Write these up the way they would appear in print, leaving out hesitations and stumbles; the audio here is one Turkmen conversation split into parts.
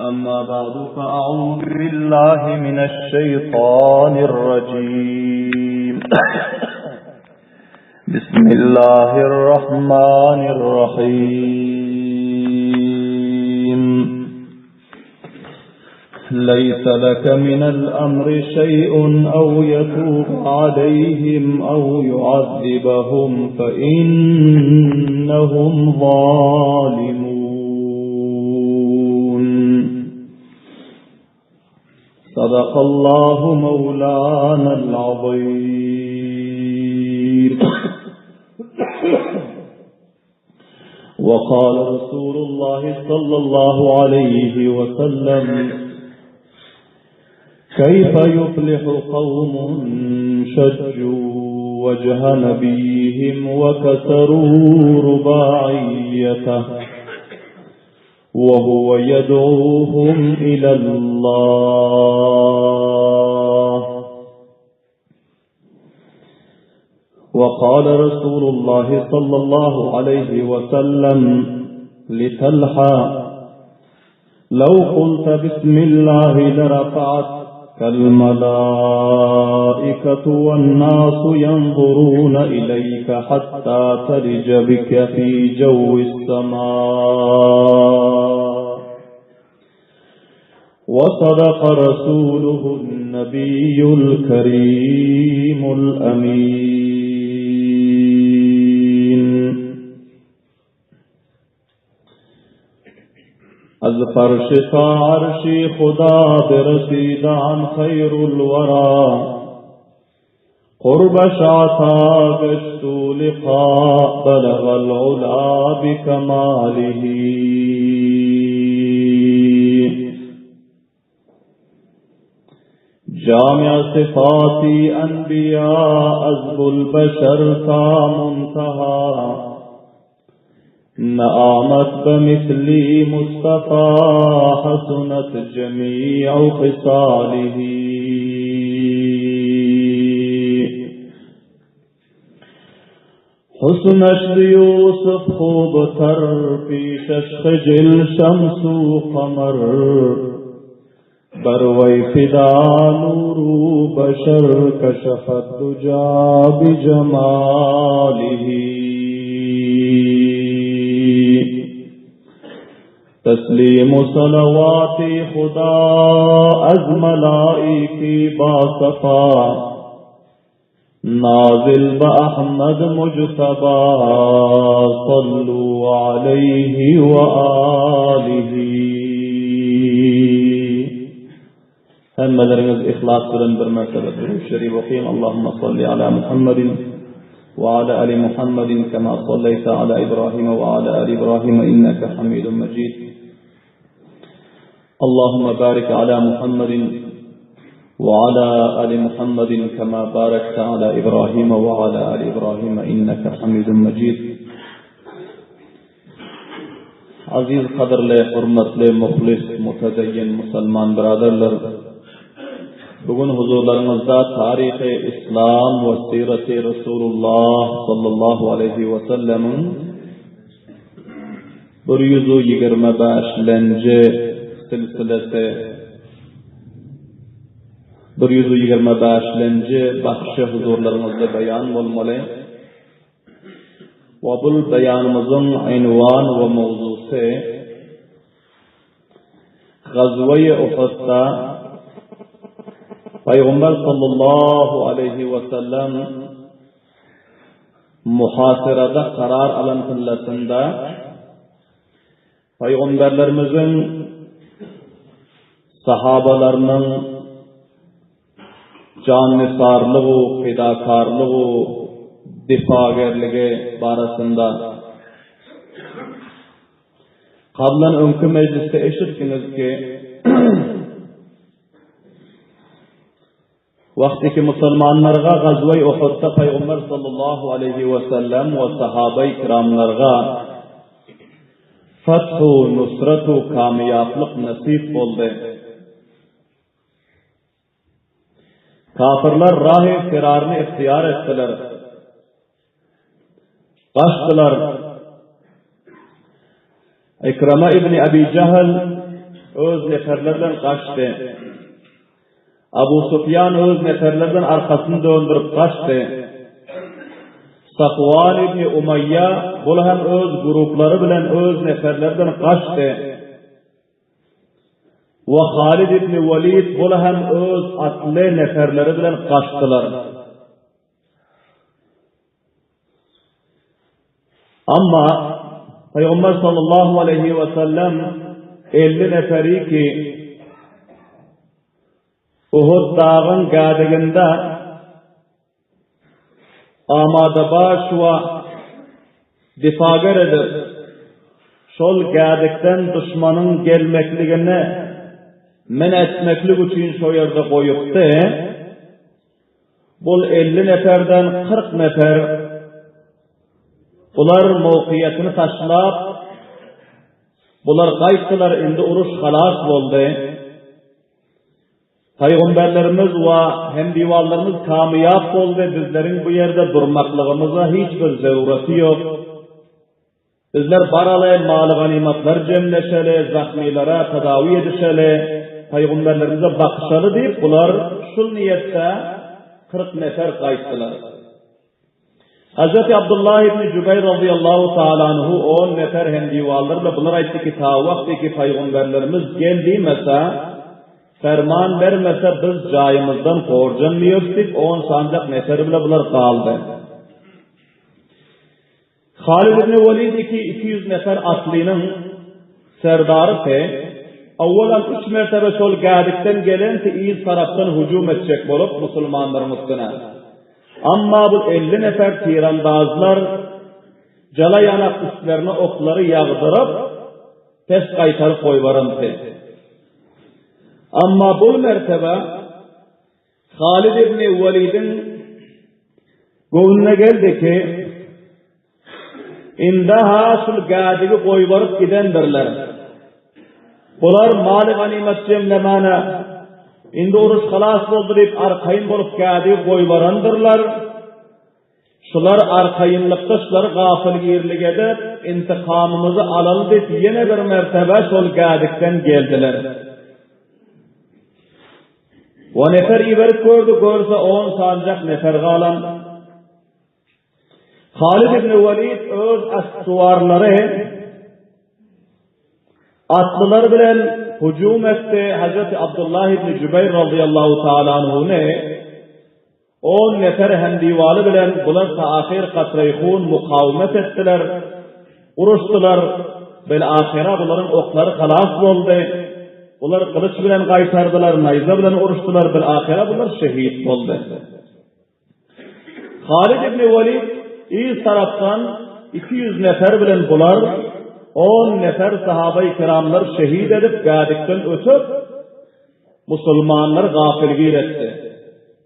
أما بعد فأعوذ بالله من الشيطان الرجيم بسم الله الرحمن الرحيم ليس لك من الأمر شيء أو يتوب عليهم أو يعذبهم فإنهم ظالمون صدق الله مولانا العظيم وقال رسول الله صلى الله عليه وسلم كيف يفلح قوم شجوا وجه نبيهم وكسروا رباعيته وهو يدعوهم إلى الله وقال رسول الله صلى الله عليه وسلم لتلحى لو قلت بسم الله لرفعت الملائكة والناس ينظرون إليك حتى تلج بك في جو السماء وصدق رسوله النبي الكريم الأمين از فرش تا عرش خدا برسیدان خیر الورا قرب شعتا گشت لقاء بلغ العلا بكماله جامع صفات انبیاء عزب البشر تا منتهى نآمد بمثل مصطفى حسنت جميع خصاله حسنش يوسف خوب تر پیشش خجل شمس و قمر بروي فدا نور بشر كشف الدجى بجماله تسلیم صلوات خدا از ملائکی با صفا نازل بأحمد مجتبى صلوا عليه وآله Hemmeleriňiz yhlas bilen bir mertebe Durud Şerif okyň Allahumma salli ala Muhammedin ve ala ali Muhammedin kema salleýte ala İbrahim ve ala ali İbrahim inneke Hamidun Mecid Allahumma barik ala Muhammedin ve ala ali Muhammedin kema barakte ala İbrahim ve ala ali İbrahim inneke Hamidun Mecid Aziz gadyrly, hormatly, muhlis, mutedeyyin musulman byraderler! Bu gün huzurlaryňyzda Taryhy Islam we Syraty Resulullah sallallahu aleýhi we sellemiň 125 lenji silsilesi 125 lenji bahşy huzurlaryňyzda beýan bolmaly. We bul beýanymyzyň ynwan we mowzusy Gazweýi Uhudda Pygamber sallallahu aleýhi we sellem muhasyrada karar alan pillasynda Pygamberlerimiziň sahabalarynyň jannisarlygy, pedakarlygy, difagerligi barasynda kablan öňki mejlisde eşitdiňiz ki, Wagtyky musulmanlarga Gazweý Uhudda Pygamber sallallahu aleýhi we sellem we sahabaý kiramlarga fethu, nusratu, kamýaplyk nesip boldy. Kafyrlar rahy firaryny ihtiýar etdiler. Gaçdylar. Ikrama ibn Abi Jahl. öz neferleri bilen gaçdy. Abu Sufýan öz neferleri bilen arkasyny döndürip gaçdy. Safwan ibn Umaýýa bul hem öz guruplary bilen öz neferleri bilen gaçdy. We Halid ibn Walid bul hem öz atly neferleri bilen gaçdylar. Amma Pygamber sallallahu aleýhi we sellem 50 neferi ki Uhud dagyň gädiginde amadabaş we difager edip, şol gädikden duşmanyň gelmekligini men etmeklik üçin şo ýerde goýupdy. Bul 50 neferden 40 nefer bular mowkyýetini taşlap, bular gaýtdylar, indi uruş halas boldy. Pygamberlerimiz we hemdiwanlarymyz kamyýap boldy, bizleriň bu ýerde durmaklygymyza hiç bir zeruraty ýok. Bizler baraly, maly-ganymatlar jemleşeli, zahmylara tedawi edişeli, pygamberlerimize bakyşaly diýip, bular şul niýetde 40 nefer gaýtdylar. Hazreti Abdullah ibn Jübeýr razyýallahu taala anhu on nefer hemdiwarlar bilen bular aýtdy ki, ta wagty ki pygamberlerimiz gel diýmese, ferman bermese biz jaýymyzdan gorjanmyýarys diýip on sanjak nefer bile bular galdy. Halid ibn Welid iki 200 nefer atlynyň serdary te, Owalam üç mertebe şol gädikden gelen ti yz tarapdan hüjüm etjek bolup musulmanlaryň üstüne. Amma bu 50 nefer tirandazlar jala ýanak üstlerine oklary ýagdyryp, pes gaýtaryp goýbaranty. Amma bu mertebe Halid ibn Welidiň göwnüne geldi ki, Indi-ha şul gädigi goýbaryp gidendirler. Bular maly ganymat jemlemäne, indi uruş halas boldy diýip arkaýyn bolup gädigi goýbarandyrlar. Şular arkaýynlykda şulary gapylgirlik edip, intikamymyzy alaly diýip ýene bir mertebe şol gädikden geldiler. O nefer iberip gördü, görse on sanjak nefer galan. Halid ibn Walid öz assuwarlary atlylar bilen hüjüm etdi. Hazreti Abdullah ibn Jübeýr radıyallahu taala anhuny on nefer hemdiwaly bilen bular ta ahyr katrayhun mukawemet etdiler. Uruşdylar. Bil ahyra bularyň oklary halas boldy. Bular gylyç bilen gaýtardylar, naýza bilen uruşdylar, bil ahyra bular şehit boldy. Halid ibn Walid yz tarapdan 200 nefer bilen bular 10 nefer sahaba-i kiramlar şehit edip gädikden ötüp musulmanlar gafilgir etdi.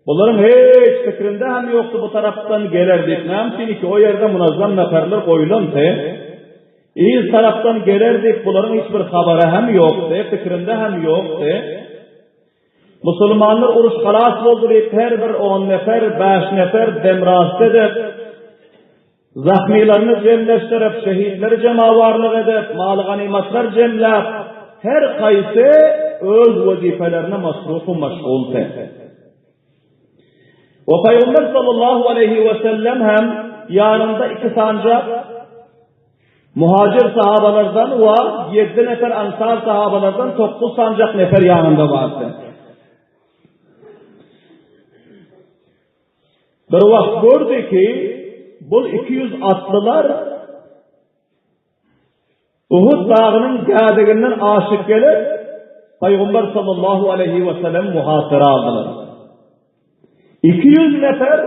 Bularyň hiç pikrinde hem ýokdy bu tarapdan geler diýip. Näme üçin ki o ýerde munazzam neferler goýulandy. Yz tarapdan geler diýip bularyň hiç bir habary hem ýokdy, pikrinde hem ýokdy. Musulmanlar uruş halas boldy diýip her bir on nefer, bäş nefer demrast edip, zahmylaryny jemleşdirip, şehitleri jemawarlyk edip, mal-ganymatlar jemläp, her haýsy öz wezipelerine masrufu meşguldy. We Pygamber sallallahu aleýhi we sellem hem ýanynda iki sanjak Muhajir sahabalardan we ýedi nefer ansar sahabalardan 9 sanjak nefer ýanynda bardy. Bir wagt gördü ki, bu 200 atlylar Uhud dagynyň gädiginden aşyp gelip, Pygamber sallallahu aleýhi we sellem muhasyra aldylar. 200 nefer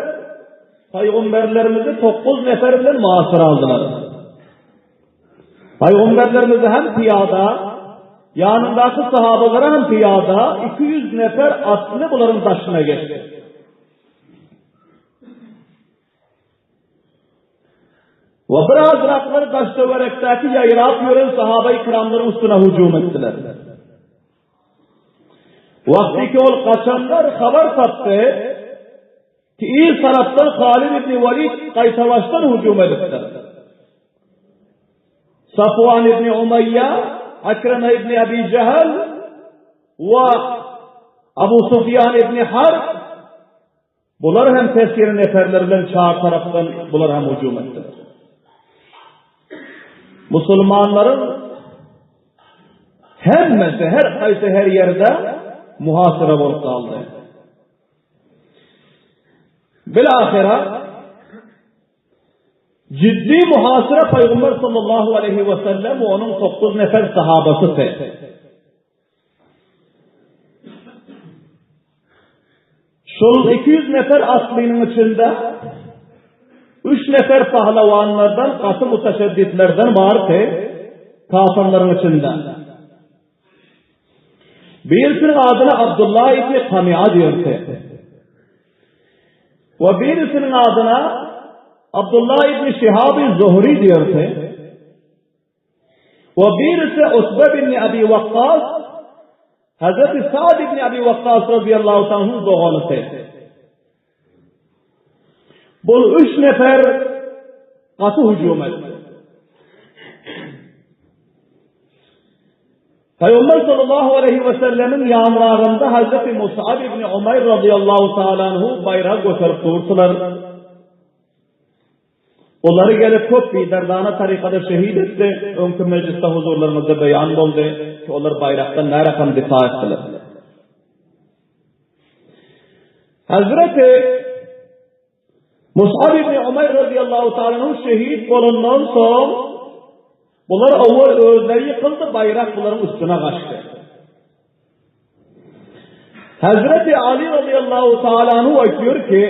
Pygamberlerimizi 9 nefer bilen muhasyra aldylar. Pygamberlerimizi hem piyada, ýanyndaky sahabalary hem piyada 200 nefer atly bularyň daşyna geçdi. We birazraklar daş-töwerekdäki ýaýrap ýören sahabaýy kiramlaryň üstüne hüjüm etdiler. Wagty ki ol gaçanlar habar tapdy ki yz tarapdan Halid ibn Walid gaýtabaşdan hüjüm edipdir. Safwan ibn Umaýýa, Akrama ibn Abi Jahal. we Abu Sufýan ibn Harb bular hem tesiri neferler bilen çar tarapdan bular hem hüjüm etdiler. Musulmanlaryň hemmesi her haýsy her ýerde muhasyra bolup galdy. Bilahira Ciddi muhasyra Pygamber sallallahu aleýhi we sellem we onuň 9 nefer sahabasy. Şol 200 nefer atlynyň içinde 3 nefer pahlawanlardan, gaty mutaşedditlerden bardy, kafirleriň içinde. Birisiniň adyna Abdullah ibn Kamia diýerdi. We birisiniň adyna Abdullah ibn Şihabi Zuhri diýerdi. We birisi Utbe ibn Abi Waqqas Hazreti Sa'd ibn Abi Waqqas radıyallahu anhuň doganysy. Bul üç nefer gaty hüjüm etdi. Peygamber sallallahu aleyhi ve sellemiň ýanragynda Hazreti Musab ibn Umaýr radıyallahu taala anhu baýragy göterip durdular. Olary gelip köp biderdana tarykada şehit etdi. Öňki mejlisde huzurlaryňyzda beýan boldy ki, olar baýrakdan närakam difa etdiler. Hazreti Mus'ab ibn Umaýr radiyallahu ta'ala anhu şehit bolandan soň bular owal özleri ýykyldy, baýrak bularyň üstüne gaçdy. Hazreti Ali radıyallahu ta'ala anhu aýtýar ki,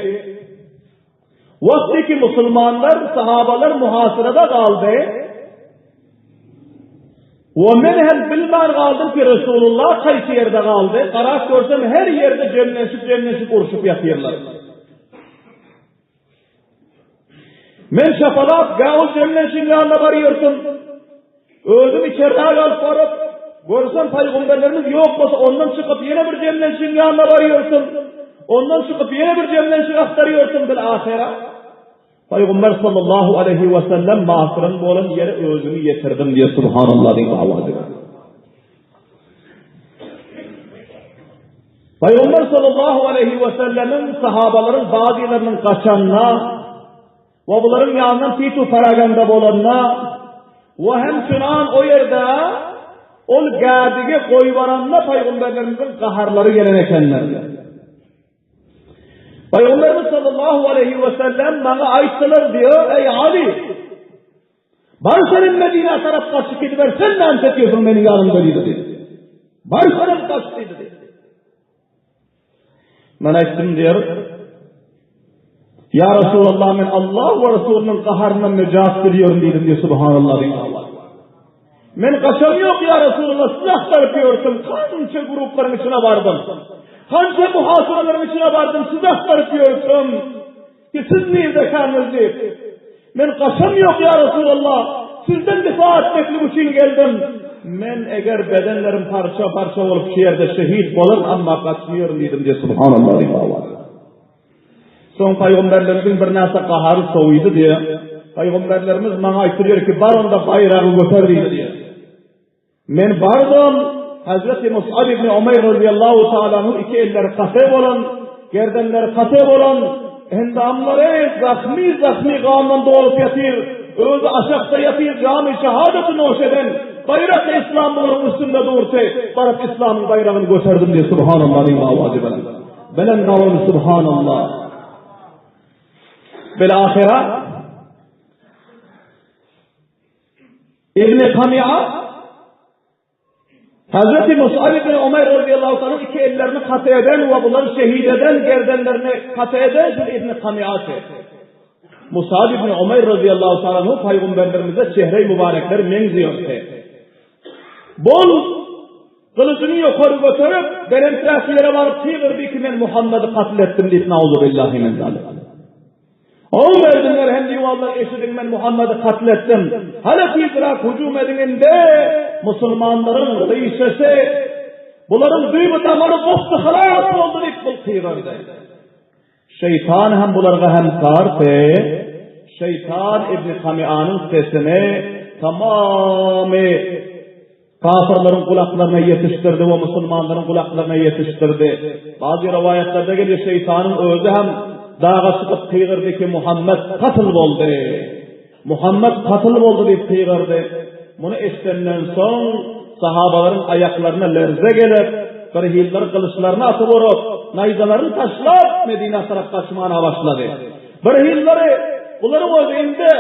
Wagty ki musulmanlar, sahabalar muhasyrada galdy, we men hem bilmän galdym ki Resulullah haýsy ýerde galdy, garap görsem her ýerde jemlenşip-jemlenşip urşup ýatyrlar. Men şapalap gä ol jemlenşiň ýanyna barýardym. Özüm içerräk alyp baryp, görsem paýgamberlerimiz ýok bolsa ondan çykyp ýene bir jemlenşiň ýanyna barýardym. Ondan çykyp ýene bir jemlenşik agtarýardym bil ahyra. Paýgamber sallallahu aleýhi we sellem masyryň bolan ýere özümi ýetirdim diýip subhanallah diýip awaz berdi. Paýgamber sallallahu aleýhi we sellemiň sahabalaryň bazylarynyň gaçanyna we bularyň ýanyndan titu paraganda bolanyna we hem şunan o ýerde ol gädigi goýbaranyna paýgamberlerimiziň gaharlary gelen ekenler. Paýgamberimiz sallallahu aleýhi we sellem maňa aýtdylar diýär, eý Ali, Bar senem Medinä tarap gaçyp gidiber, sen näme çekýärsiň meniň ýanymda diýdi. Bar senem gaç diýdi. Men aýtdym diýer. Ýa Resulallah men Allah we Resulynyň gaharyndan nejat dilýärin diýdim diýip subhanallah diýdi. Men gaçam ýok ýa Resulallah sizi agtaryp ýörsem kança gruplaryň içine bardym. Kança muhasyralaryň içine bardym sizi agtaryp ýörsem. Ki siz nirdekäňiz diýip. Men gaçam ýok ýa Resulallah, sizden difa etmeklik üçin geldim. Men eger bedenlerim parça-parça bolup şu ýerde şehit bolaryn, amma gaçmýaryn diýdim diýip subhanallah diýip awaz. Soň paýgamberlerimiziň bir näçe gahary sowydy diýip, paýgamberlerimiz maňa aýtdylar ki, bar onda baýragy göter diýdi diýip. Men bardym, Hazreti Mus'ab ibn Umaýr razyýallahu taala anhu iki elleri kase bolan, gerdenleri kase bolan, endamlary zahmy-zahmy gandan dolup ýatyr, özi aşakda ýatyr, jamy şehadeti noş eden, baýrak Yslam bularyň üstünde durdy, baryp Yslamyň baýragyny göterdim diýip Subhanallah diýip awazy belent. Belent awazy Subhanallah. Bil ahyra Ibn Kamia Hazreti Musab ibn Umaýr radiyallahu ta'ala iki ellerini kata eden we bulary şehit eden, gerdenlerini kata eden şu Ibn Kamiaty. Musab ibn Umaýr radiyallahu ta'ala anhu paýgamberlerimize çehre-i mübarekleri meňziýordy. Bol gylyjyny ýokary göterip, belenträk ýere baryp çygyrdy ki men Muhammedi katl etdim diýip nauzubillahi min zalik. O merdimler hem diwallar eşidiň men Muhammedi katl etdim. Hale tizräk hüjüm ediň indi musulmanlaryň rişesi bularyň düýbi damary gopdy halas boldy diýip bul kygyrdy. Şeýtan hem bularga hemkardy. Şeýtan Ibn Kamianyň sesini tamamy. Kafyrlaryň gulaklaryna ýetişdirdi we musulmanlaryň gulaklaryna ýetişdirdi. Bazy rowaýatlarda gelýär, şeýtanyň özi hem daga çykyp gygyrdy ki, Muhammet katyl boldy. Muhammet katyl boldy diýip gygyrdy. Muny eşidenden soň sahabalaryň aýaklaryna lerze gelip, bir hiller gylyçlaryny atyp urup, naýzalaryny taşlap Medinä tarap gaçmana başlady. Bir hyllary, Bularyň özi indi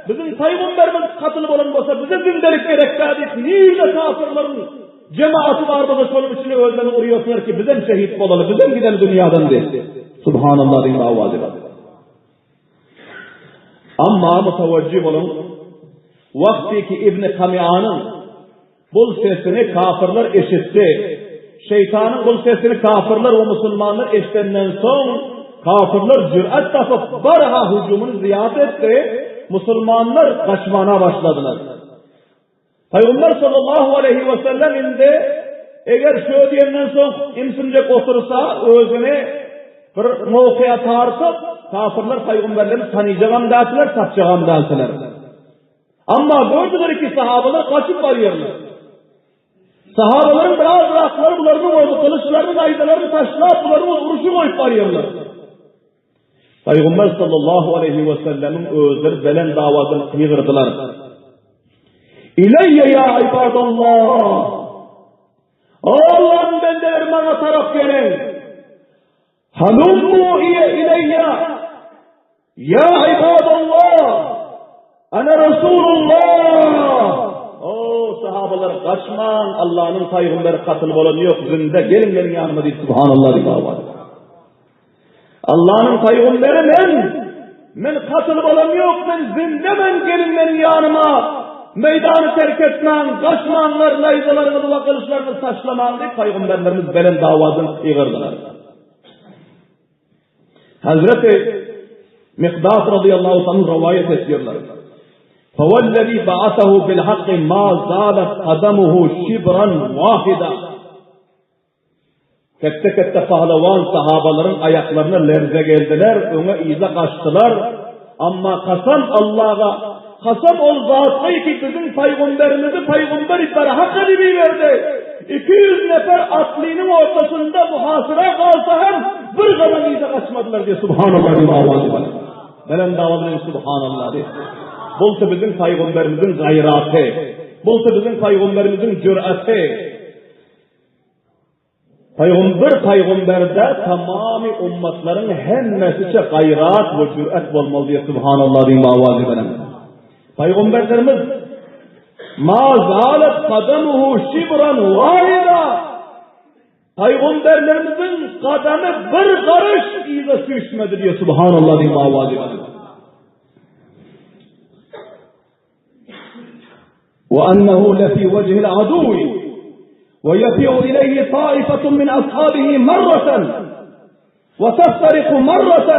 biziň pygamberimiz katyl bolan bolsa, bize zindelik gerekdä diýip, nirde kafyrlaryň jemagaty bar bolsa, şonuň içine özlerini urýarsylar ki, bizem şehit bolaly, bizem gideli dünýadan diýip. Subhanallah diýip awaz edip. Amma mutawajjih boluň, wagty ki Ibn Kamianyň Bul sesini kafyrlar eşitdi. Şeýtanyň bul sesini kafyrlar we musulmanlar eşidenden soň, kafyrlar jürat tapyp, barha hüjümini zyýat etdi, musulmanlar gaçmana başladylar. Pygamber sallallahu aleýhi we sellem indi eger şö diýenden soň imsinjek otursa, özüni bir mowkaya tartyp, kafyrlar pygamberleri tanyjagam däldiler, tapjagam däldiler. Amma gördüler ki sahabalar gaçyp barýarlar. Sahabalaryň biraz raklary bularyň özi gylyçlaryny, naýzalaryny taşlap bularyň özi uruşy goýup barýarlar. Pygamber sallallahu aleyhi ve sellemiň özleri belent awadan gygyrdylar. Ileýe ya ibadallah! Allah'ın bendeleri maňa tarap geliň. Halummu ileýe Ýa ibadallah! Ana Rasulullah! O sahabalar gaçmaň, Allanyň pygamberi katyl bolan ýok, zinde geliň meniň ýanyma diýip subhanallah diýip awaz. Allanyň pygamberi men, men katyl bolan ýok, men zinde men geliň meniň ýanyma. Meýdany terk etmäň, gaçmaňlar, naýzalaryňyzy we gylyçlaryňyzy taşlamaň diýip pygamberlerimiz belent awazdan gygyrdylar. Hazreti Mikdat radıyallahu anhu rivayet ediyorlar. فَوَالَّذ۪ي بَعَثَهُ بِالْحَقِّ مَا زَالَتْ قَدَمُهُ شِبْرًا وَاحِدًا Ketde-ketde pahlawan sahabalaryň aýaklaryna lerze geldiler, öňe yza gaçdylar. Amma kasam Allaha, kasam ol zatga ki biziň paýgamberimizi paýgamber berhak edip iberdi. 200 nefer atlynyň ortasynda muhasyra galsa hem bir gadam yza gaçmadylar diýip subhanallah diýip awaz edip. Belent awaz bilen subhanallah diýip. Bolsa biziň paýgamberimiziň gaýraty, bolsa biziň paýgamberimiziň jüraty. Pygamber pygamberde tamamy ummatlaryň hemmesiçe gaýrat we jüret bolmaly diýip subhanallah diýip awaz beren. Pygamberlerimiz Ma zalat kadamuhu şibran wahida Pygamberlerimiziň gadamy bir garyş yza süýşmedi diýip subhanallah diýip awaz beren. وأنه لفي وجه العدو ويفيء إليه طائفة من أصحابه مرة وتفترق مرة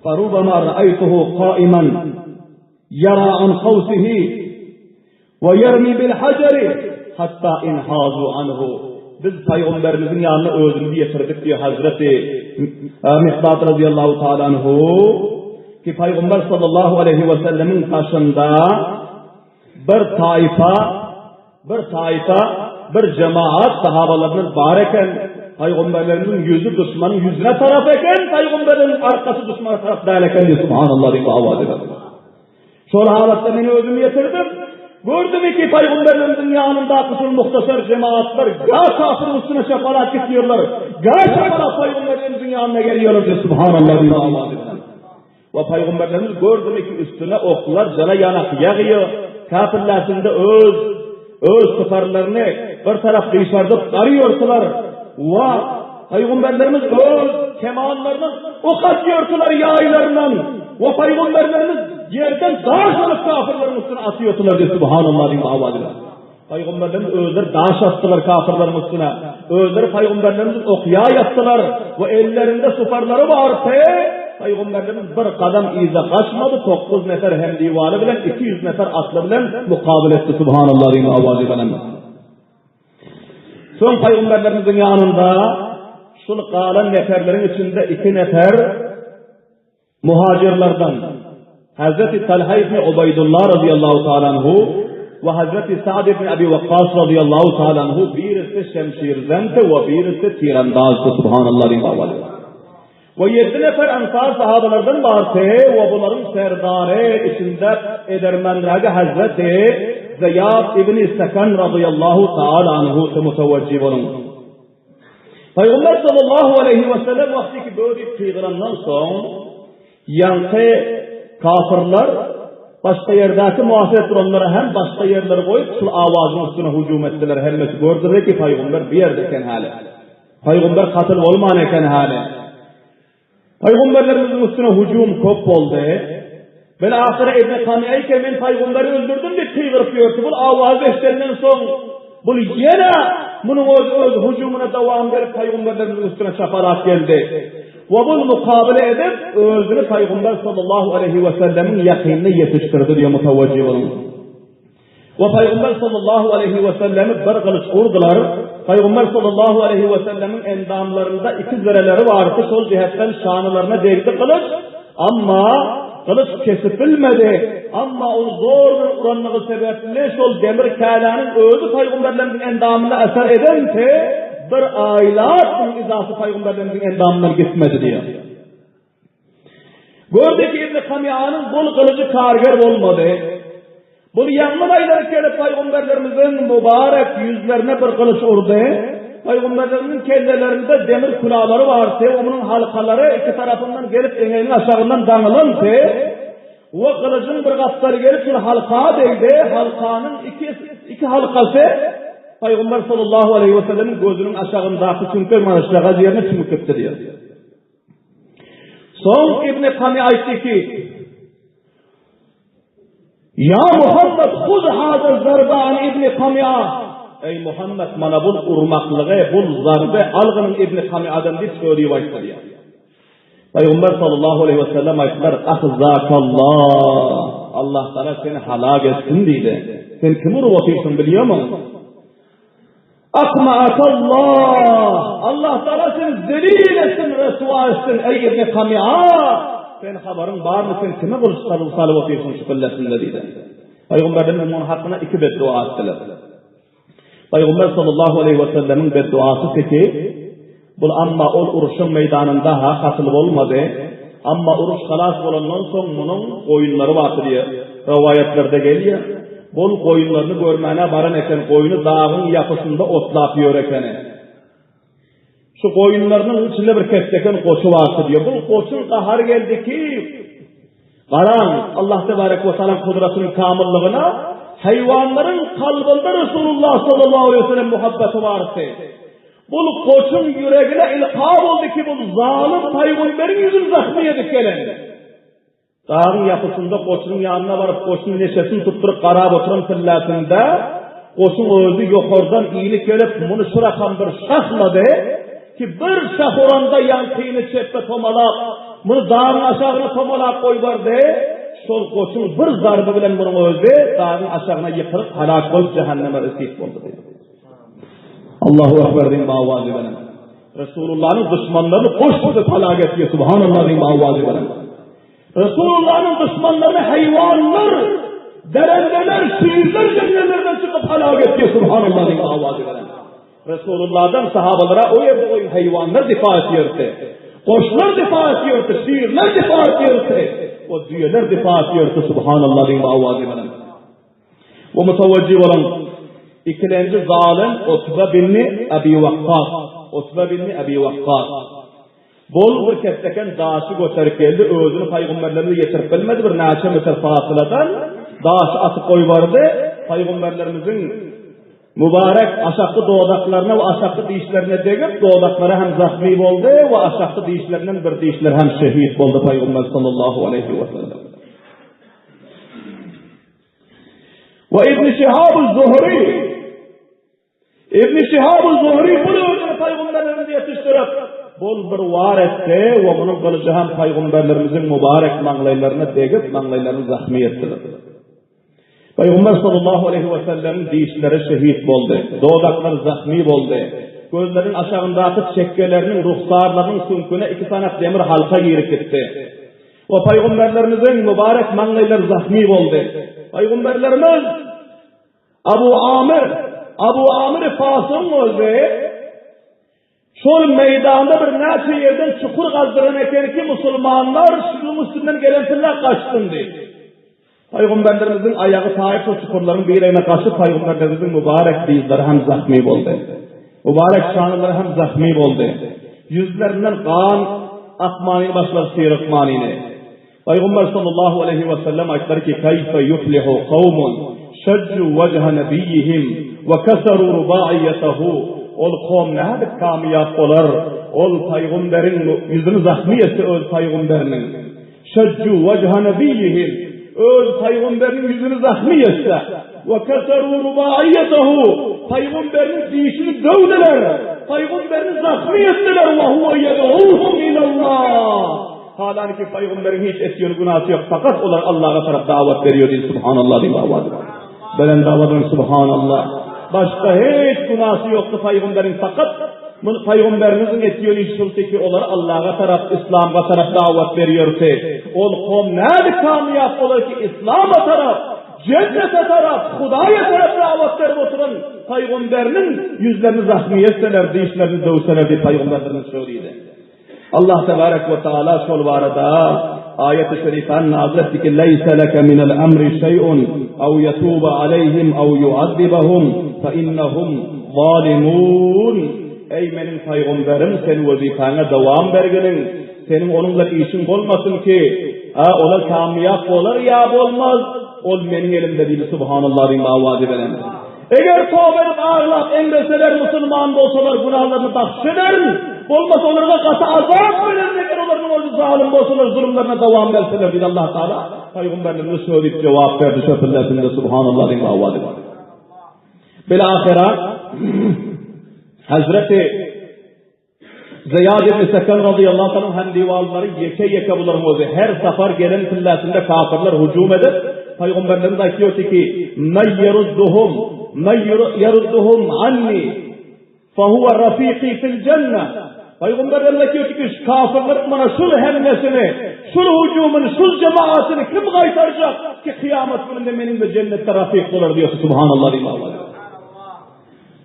فربما رأيته قائما يرى عن قوسه ويرمي بالحجر حتى انحازوا عنه Biz Pygamberimiziň ýanyna özümizi ýetirdik diýýär Hazreti Mikdat razyýallahu taala anhu ki Pygamber sallallahu aleýhi we sellemiň daşynda bir taýpa bir taýpa bir jemaat sahabalaryndan bar eken. Pygamberlerimiziň ýüzi duşmanyň ýüzüne tarap eken, pygamberleriň arkasy duşmana tarap däl eken diýip subhanallah diýip awaz eder. Şol halatda men özümi ýetirdim. Gördüm ki pygamberlerimizin ýanyndaky şol muhtasar jemaatlar ga kafiriň üstüne şapalak gitýärler. Ga şapalak pygamberlerimizin ýanyna gelýärler diýip subhanallah diýip awaz eder. We pygamberlerimiz gördüm ki üstüne oklar jana ýanak ýagýar. Kafirler öz öz syparlaryny bir tarap gyşardyp garýardylar. We pygamberlerimiz öz kemanlaryny ok atýardylar ýaýlaryndan. We pygamberlerimiz ýerden daş alyp kafirleriň üstüne atýardylar diýip subhanallah diýip awaz eder. Pygamberlerimiz özleri daş atdylar kafirleriň üstüne. Özleri pygamberlerimiz ok ýaý atdylar we ellerinde suparlary bardy. Pygamberlerimiz bir gadam yza gaçmady, 9 nefer hem diwaly bilen 200 nefer atly bilen mukabil etdi subhanallah diýip awaz eden. Soň pygamberlerimiziň ýanynda şul galan neferleriň içinde 2 nefer Muhajirlerden Hazreti Talha ibn Ubaýdullah razyýallahu taala anhu. We Hazreti Sa'd ibn Abi Waqqas radıyallahu ta'ala anhu birisi şemşirzendi we birisi tirandazdy. Subhanallah diýip awaly. We ýedi nefer ensar sahabalardan bardy we bularyň serdary içinde edermenrägi Hazreti Zeýad ibn Sekan radıyallahu ta'ala anhu mutewejjih boluň. Pygamber sallallahu aleýhi we sellem wagty ki böri gygyrandan soň ýaňky kafirler başga ýerdäki muhasebe duranlara hem başga ýerleri goýup şul awazyň üstüne hüjüm etdiler. Hemmesi gördüler ki pygamber bu ýerde eken häli. Pygamber katyl bolman eken häli. Pygamberlerimiziň üstüne hüjüm köp boldy. Bil ahyry Ibn Kamiýe men pygamberi öldürdim diýip gygyryp ýördi. Bul awazy eşidenden soň bul ýene munuň öz öz hüjümine dowam berip pygamberlerimiziň üstüne çapalap geldi. We bul mukabele edip özüni pygamber sallallahu aleýhi we sellemiň ýakynyna ýetişdirdi diýen mutawajjih boluň. We Pygamber sallallahu aleýhi we sellemi bir gylyç urdular. Pygamber sallallahu aleýhi we sellemiň endamlarynda iki zireleri bardy, şol jihetden şanylaryna degdi gylyç, amma gylyç kesip bilmedi. Amma ony zor bilen uranlygy sebäpli şol demir käläniň özi pygamberlerimiziň endamyna eser edense, bir aýlap munuň yzasy pygamberlerimiziň endamyndan gitmedi diýýär. Gördi ki, Ibn Kamyanyň bul gylyjy karger bolmady. Bul ýangyn aýlanyp gelip pygamberlerimiziň mübarek ýüzlerine bir gylyç urdy. Pygamberlerimiziň kellelerinde demir külalary bardy, onuň halkalary iki tarapyndan gelip eňeginiň aşagyndan daňylandy. We gylyjyň bir gapdaly gelip şol halka degdi. Halkanyň iki iki halkasy Pygamber sallallahu aleýhi we sellemiň gözüniň aşagyndaky çüňke manaşjagaz ýerine çümüp gitdi diýýär. Soň Ibn Kami aýtdy ki, Ýa Muhammed, huz haza zarba an Ibn Kami'a. Eý Muhammed, mana bul urmaklygy, bul zarby algynyň Ibn Kami'adan diýip şo diýip aýtdy diýýär. Pygamber sallallahu aleýhi we sellem aýtdylar, Ahzakallah. Allah Taala seni halak etsin diýdi. Sen kimi urup otyrsyň bilýärmiň? Akma'akallah! Allah Taala seni zelil etsin, rüswa etsin, eý Ibn Kami'a! Sen habaryň barmy, sen kime gylyç salyp salyp otyrsyň şu kellesinde diýdi. Pygamberimiz munuň hakyna iki beddua etdiler. Pygamber sallallahu aleýhi we sellemiň bedduasy ki, Bul amma ol uruşyň meýdanynda ha hasyl bolmady. Amma uruş halas bolandan soň munuň goýunlary bardy diýe rowaýatlarda gelýär. Bul goýunlaryny görmäne baran eken, goýny dagyň ýapysynda otlap ýör ekeni. Şu goýunlarynyň içinde bir kesdeken goçy bardy diýe. Bul goçuň gahary geldi ki, Garaň, Allah tebarek we taalaň kudratynyň kamyllygyna, haýwanlaryň kalbynda Resulullah sallallahu aleýhi we sellem muhabbeti bardy. Bul goçuň ýüregine ilka boldy ki, bul zalym paýgamberiň ýüzüni zahmy edip gelen. Dagyň ýapysynda goçuň ýanyna baryp, goçuň neşesini tutduryp garap oturan pilläsinde, goçuň özi ýokardan inip gelip, muny şu rakam bir şahlady. Ki bir şah uranda ýaňkyny çepbe tomalap, muny dagyň aşagyna tomalap goýbardy, şol goçuň bir zarby bilen munuň özi dagyň aşagyna ýykylyp halak bolup jähenneme resip boldy diýdi. Allahu Ekber diýip awazy bilen. Resulullah'yň duşmanlaryny goş tutup halak etdi. Subhanallah diýip awazy bilen. Resulullah'yň duşmanlaryny haýwanlar, derendeler, şirler jennelerden çykyp halak etdi. Subhanallah diýip awazy bilen. Resulullahdan sahabalara o ýerde goýun haýwanlar difa etýärdi. Goşlar difa etýärdi, şirler difa etýärdi. O düýeler difa etýärdi. Subhanallah diýip awazy bilen. Bu mutawajjih bolan ikilenji zalym Utba binni Abi Wakkas. Utba binni Abi Wakkas. Bol bir kesdeken daşy göterip geldi, özüni pygamberlerimize ýetirip bilmedi, bir näçe metr fasyladan daşy atyp goýbardy. Pygamberlerimiziň mübarek aşakky dodaklaryna we aşakky dişlerine degip, dodaklary hem zahmy boldy we aşakky dişlerinden bir dişleri hem şehit boldy Pygamber sallallahu aleýhi we sellem. We Ibn Şihab Zuhri Ibn Şihab Zuhri bu özüni pygamberlerimizi ýetişdirip, bol bir war etdi we munuň gylyjy hem pygamberlerimiziň mübarek maňlaýlaryna degip, maňlaýlaryny zahmy etdiler. Pygamber sallallahu aleýhi we sellemiň dişleri şehit boldy, dodaklary zahmy boldy. Gözleriniň aşagyndaky çekgeleriniň, ruhsarlarynyň süňküne iki sanak demir halka girip gitdi. We pygamberlerimiziň mübarek maňlaýlary zahmy boldy. Pygamberlerimiz! Abu Amir, Abu Amir Fasyň özi şol meýdanda bir näçe ýerden çukur gazdyran eken ki, musulmanlar şunuň üstünden gelensinler gaçsyn diýip. Pygamberlerimiziň aýagy taýyp şol çukurlaryň birine gaçyp pygamberlerimiziň mübarek dyzlary hem zahmy boldy. Mübarek şanalary hem zahmy boldy. Ýüzlerinden gan akmanyny başlady syrykmanyny. Pygamber sallallahu aleýhi we sellem aýtdylar ki, Keýfe ýuflihu kawmun şajju wejhe nebiýihim we keseru rubaiyýetehu Ol kowum nädip kamyýap bolar, ol pygamberiň ýüzüni zahmy etse öz pygamberiniň. Şajju wejhe nebiýihim öz pygamberiniň ýüzüni zahmy etse we keseru rubaiyýetehu pygamberiniň dişini döwdüler, pygamberini zahmy etdiler we huwe ýed'uhum ilallah. Halanki pygamberiň hiç etýän günasy ýok, fakat olar Allaha tarap dawat berýär diýdi, Subhanallah diýip awaz. Belent awadan Subhanallah. Başga hiç günasy ýokdy pygamberiň fakat muny pygamberimiziň etýän işi şuldy ki, olar Allaha tarap, Islamga tarap dawat berýärdi. Ol kom nädip kamyýap bolar ki, Islama tarap, jennete tarap, Hudaýa tarap dawat berip oturan pygamberiniň ýüzlerini zahmy etseler, dişlerini döwseler diýip pygamberimiz şo diýdi. Allah tebarek we taala şol barada aýaty şerifäni nazyl etdi ki, Leýse leke minel emri şeý'un ew ýetuba aleýhim ew ýu'azzibahum fe innehum zalimun. Eý meniň pygamberim sen wezipäňe dowam berginiň, seniň onuň bilen işiň bolmasyn ki, a olar kamyýap bolar ýa bolmaz, ol meniň elimde diýdi Subhanallah diýip awazy belent. Eger toba edip aglap eňreseler musulman bolsalar günahlerini bagşyş ederin. Bolmasa olarga gaty azap bererin eger olar özi zalym bolsalar zulumlaryna dowam berseler diýdi Allah Taala. Pygamberlerimiz şo diýip jogap berdi şo pillesinde subhanallah diýip awaz edip. Bil ahira Hazreti Zyýad ibn Seken razyýallahu anhu hemdiwallary ýeke-ýeke bularyň özi her sapar gelen pillesinde kafirler hüjüm edip, pygamberlerimiz aýtýardy ki, Men ýerudduhum, men ýerudduhum anni, fahuwa rafiqi fil jenne. Pygamberlerimiz aýtýardy ki, şu kafirleriň mana şul hemlesini, şul hüjümini, şul jemaatyny kim gaýtarjak ki, kyýamat gününde meniň bilen jennetde rafik bolar diýýär. Subhanallah diýip.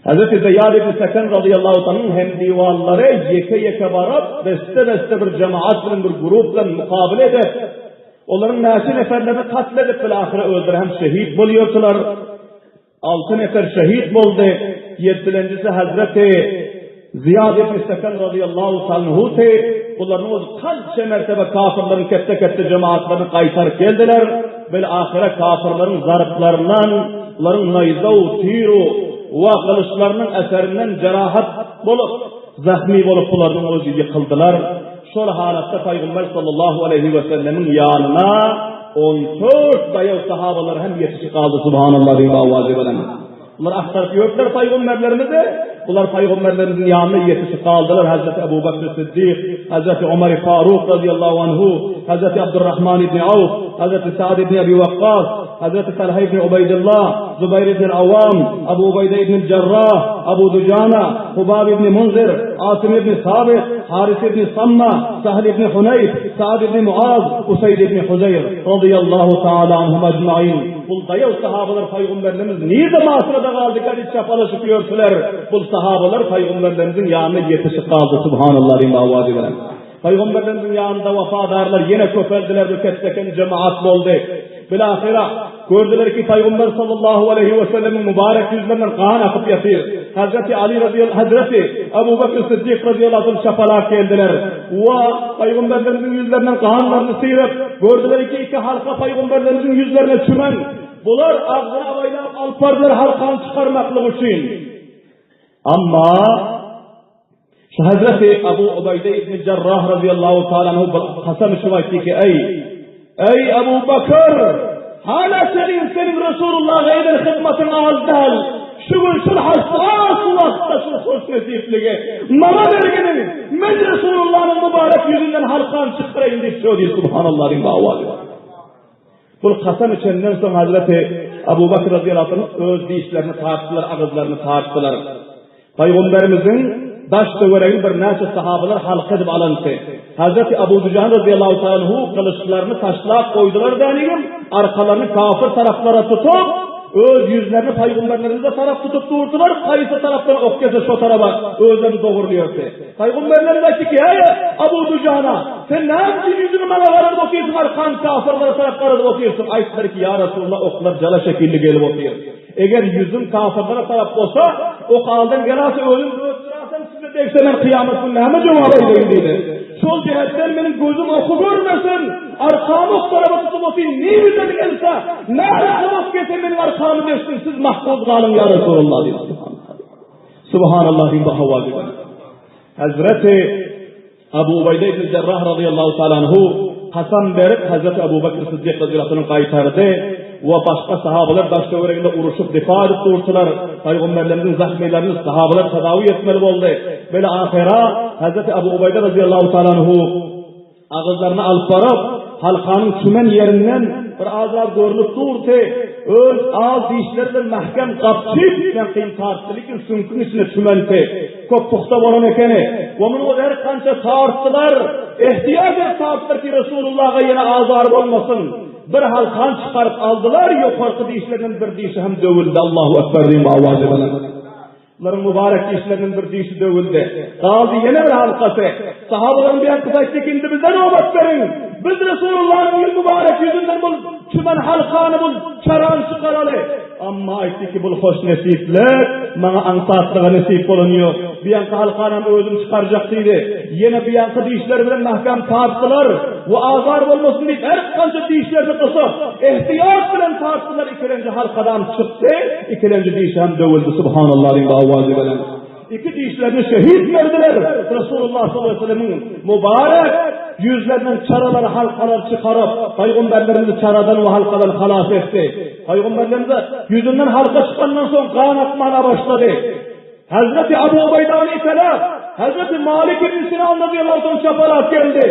Hezreti Zeýad ibn Seken razyýallahu anhuň hemdiwallary ýeke-ýeke baryp, desse-desse bir jemaat bilen, bir guruh bilen mukabele edip, olaryň näçe neferlerini katl edip, bilahyra özleri hem şehit bolýardylar. Alty nefer şehit boldy. Ýedilenjisi Hezreti Zyýad ibn Seken razyýallahu anhudy. Bularyň özi kança mertebe kafirleriň ketde-ketde jemaatlaryny gaýtaryp geldiler. Bil-ahyra kafirleriň zarplaryndan, bularyň naýzaw, tiru we gylyçlarynyň eserinden jerahat bolup, zahmy bolup bularyň özi ýykyldylar. Şol halatda Pygamber sallallahu aleýhi we sellemiň ýanyna 14 daýaw sahabalar hem ýetişip galdy. Subhanallah diýip awazy bilen. Bular agtaryp ýördiler pygamberlerimizi. Bular pygamberlerimiziň ýanyna ýetişip galdylar. Hazreti Ebu Bekr Siddik, Hazreti Omar Faruk radiyallahu anhu, Hazreti Abdurrahman ibn Awf, Hazreti Sa'd ibn Abi Waqqas, Hazreti Talha ibn Ubaydullah, Zubaýr ibn Awam, Abu Ubaýda ibn Jarrah, Abu Dujana, Hubab ibn Munzir, Asim ibn Sabit, Haris ibn Samma, Sahl ibn Hunayf, Sa'd ibn Muaz, Usayd ibn Huzayr radiyallahu ta'ala anhum ecmaîn. Bul daýaw sahabalar pygamberlerimiz nirde masrada galdy gadyp çapalaşyp ýörsüler. Bul sahabalar pygamberlerimiziň ýanyna ýetişip galdy subhanallah diýip awazy bilen. Pygamberlerimiziň ýanynda wepadarlar ýene köpeldiler bu ketdeken jemaat boldy. Bilahyra gördüler ki Pygamber sallallahu aleýhi we sellemiň mübarek ýüzlerinden gan akyp ýatyr. Hazreti Ali radiyallahu Hazreti Abu Bekr Siddik radiyallahu anh çapalap geldiler. We Pygamberlerimiziň ýüzlerinden ganlaryny syryp, gördüler ki iki halka Pygamberlerimiziň ýüzlerine çümen. Bular agzyna abaýlap alyp bardylar halkany çykarmaklyk üçin. Amma Şu Hazreti Abu Ubaýda ibn Jarrah razyýallahu taala anhu bir kasam içip aýtdy ki, Eý, eý Abu Bakr, hala seniň seniň Resulullaha eden hyzmatyň az däl. Şu gün şul hassas wagtda şu hoş nesipligi maňa berginiň, men Resulullahnyň mübarek ýüzünden halkany çykdyraýyn diýip söz diýdi. Subhanallah diýip awazy. Bul kasam içenden soň Hazreti Abu Bakr razyýallahu anh öz dişlerini tartdylar, agyzlaryny tartdylar. Pygamberimiziň daş töweregini birnäçe sahabalar halka edip alyndy. Hazreti Abu Dujan razyýallahu anhu gylyçlaryny taşlap goýdular dänigim, arkalaryny kafir taraplara tutup, öz ýüzlerini paýgymberlerimize tarap tutup durdular, haýsy tarapdan ok gelse şo taraba özlerini dogurlaýardy. Paýgymberlerimiz aýtdy ki, Eý, Abu Dujana, sen näme üçin ýüzüňi maňa garadyp otyrsyň, arkaň kafyrlara tarap garadyp otyrsyň? Aýtdylar ki, Ýa Resulallah, oklar jala şekilli gelip otyr. Eger ýüzüň kafyrlara tarap bolsa, ok aldan gelarsa özüň öldürersiň, size degse men kyýamat güni näme jogap aýdaýyn diýdi. Şol jähetden meniň gözüm oky görmesin, arkamy ok tarapa tutup otyryn, nireden gelse, nähili ok gelse meniň arkamy deşsin, siz mahfuz galyň ýa Resulallah diýdi. Subhanallah diýip hawa diýdi. Hazreti Abu Ubaýda ibn Jerrah razyýallahu taala anhu kasam berip Hazreti Abu Bekr Siddik razyýallahu anhu gaýtardy we başga sahabalar daş-töwereginde uruşyp difa edip durdylar. Pygamberlerimiziň zahmylaryny sahabalar tedawi etmeli boldy. Bel ahyra Hazreti Abu Ubaýda razyýallahu taala anhu Agyzlaryny alyp baryp, halkanyň çümen ýerinden bir azrak görnüp durdy. Öz az dişleri bilen mähkem gapjyp, bilen kyn tartdy, lekin süňküň içine çümenti. Köp pugta bolan ekeni. We muny her kança tartdylar, ehtiýat edip tartdylar ki, Resulullaha ýene azar bolmasyn. Bir halkan çykaryp aldylar, ýokarky dişlerinden bir dişi hem döwüldi. Allahu Ekber diýip awaz edilen. Bularyň mübarek dişleriniň bir dişi döwüldi. Galdy ýene bir halkasy. Sahabalaryň bir ýankysy aýtdy ki, indi bize nobat beriň. Biz Resulullah'yň ýüz mübarek ýüzünden bul çümen halkany bul çarany çykaraly. Amma aýtdy ki, bul hoş nesiplik maňa aňsatlyga nesip bolan ýok. Bir ýanky halkanam özüm çykarjak diýdi. Ýene bir ýanky dişleri bilen mähkäm tartdylar we azar bolmasyn diýip her kança dişlerini gysyp, ehtiyat bilen tartdylar ikilenji halkadan çykdy. Ikilenji dişi hem döwüldi, Subhanallah diýip awazy bilen. Iki dişlerini şehit berdiler. Resulullah sallallahu aleyhi ve sellemiň mübarek ýüzlerinden çaralar, halkalar çykaryp, paýgamberlerimizi çaradan we halkadan halas etdi. Paýgamberlerimize ýüzünden halka çykandan soň gan akmana başlady. Hazreti Abu Ubeýdany iteläp, Hazreti Malik ibn Sinan radiyallahu anh çapalap geldi.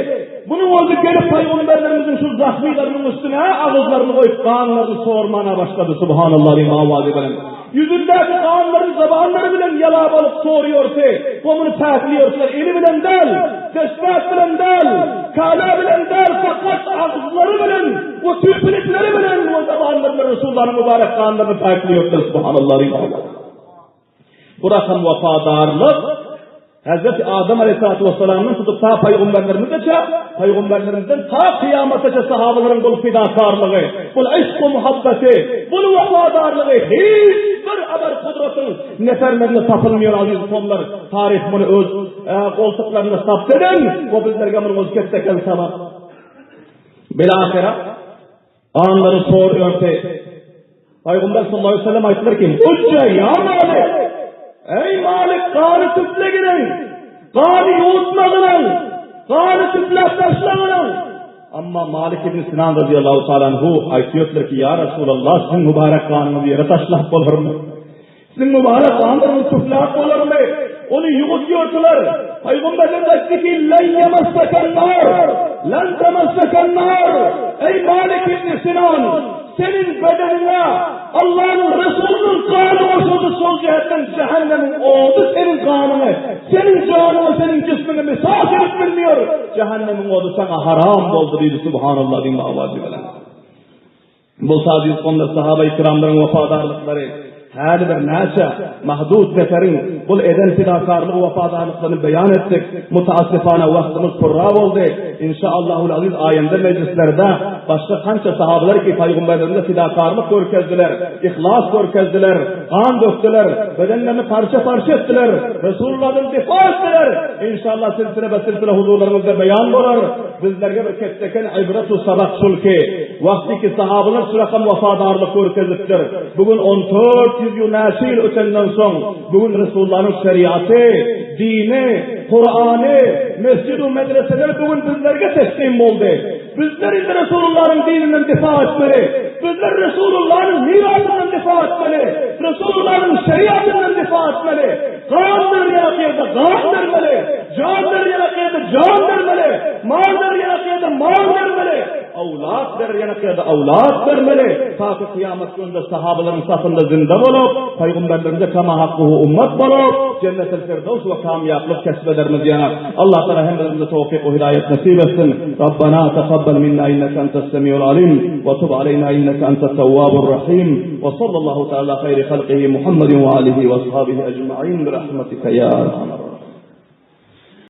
Munuň özi gelip paýgamberlerimiziň şu zahmylarynyň üstüne agyzlaryny goýup ganlaryny sormana başlady. Subhanallah diýip awazy bilen. Ýüzündäki ganlary zabanlary bilen ýalap alyp soruyordy. We muny päkliýordylar. Eli bilen däl, tesbäh bilen däl, kala bilen däl, fakat agyzlary bilen we tüýkülikleri bilen we zabanlary bilen Resulullah'yň mübarek ganlaryny päkliýordylar. Subhanallah diýip awazy. Bu rakam wepadarlyk Hazreti Adam aleyhissalatu vesselamdan tutup ta paýgamberlerimizeçe, paýgamberlerimizden ta kyýamataça sahabalaryň bul fidakarlygy, bul yşk we muhabbeti, bul wepadarlygy hiç bir abar kudratyň neferlerinde tapylmaýar aziz komlar. Taryh muny öz e, goltuklarynda sabt eden we bizlerge muny öz kettekel sabak. Bilahira Ganlary sor ördi. Paýgamber sallallahu aleyhi ve sellem aýtdylar ki, Uçja ýa Malik! Eý Malik, gany tüpleginiň! Gany ýuwutmagynyň! Gany tüpläp taşlagynyň! Amma Malik ibn Sinan radiyallahu ta'ala anhu aýtýarlar ki, ýa Resulallah, siziň mübarek ganyňyzy ýere taşlap bolarmy? Siziň mübarek ganlaryňyzy tüfläp bolarmy? Ony ýuwutýardylar. Pygamberler aýtdy ki, Len ýemassakan nar, len temassakan nar. Eý Malik ibn Sinan, seniň bedeniňe Allanyň Resulynyň gany goşuldy, şol jähetden jähennemiň ody seniň ganyňy, seniň janyňy, seniň jismiňi misas edip bilmiýär. Jähennemiň ody saňa haram boldy diýdi, subhanallah diýip awazy bilen. Bu sazy onda sahaba-i kiramlaryň wepadarlyklary, häli bir näçe mahdud neferiň bul eden fidakarlyk wepadarlyklaryny beýan etdik. Mutaassifana wagtymyz purra boldy. Inşaallahul aziz aýynda mejlislerde başga kança sahabalar ki paýgamberlerimize fidakarlyk görkezdiler, ihlas görkezdiler, gan dökdüler, bedenlerini parça-parça etdiler, Resulullahdan difa etdiler. Inşallah silsile be silsile huzurlaryňyzda beýan bolar. Bizlerge bir ketdeken ibret u sabak şul ki, Wagty ki sahabalar şu rakam wepadarlyk görkezipdir. Bu gün 1400 ýyl näçe ýyl ötenden soň, bu gün Resulullahnyň şeriaty, dini, Kurany, mesjid u medreseler bu gün bizlerge teslim boldy. Bizler indi Resulullahnyň dininden difa etmeli. Bizler Resulullahnyň mirasyndan difa etmeli. Resulullahnyň şeriatyndan difa etmeli. Gan berýän ýerde gan bermeli. Jan berýän ýerde jan bermeli. Mal berýän ýerde mal bermeli. Awlat ber. ýanak ýerde awlad bermeli. Taky kyýamat gününde sahabalaryň safynda zynda bolup, pygamberlerimize kama hakkuhu ummat bolup, Jennetil Firdews we kamýaplyk kesip edermiz ýanak. Allah Taala hemmelerimize towfyk we hidaýat nesip etsin. Rabbana takabbal minna inneke entes semiul alim we tub aleyna inneke entet tewwabur rahim. We sallallahu taala hayri halqihi Muhammedin we alihi we ashabihi ecmaîn bi rahmetike ya erhamer.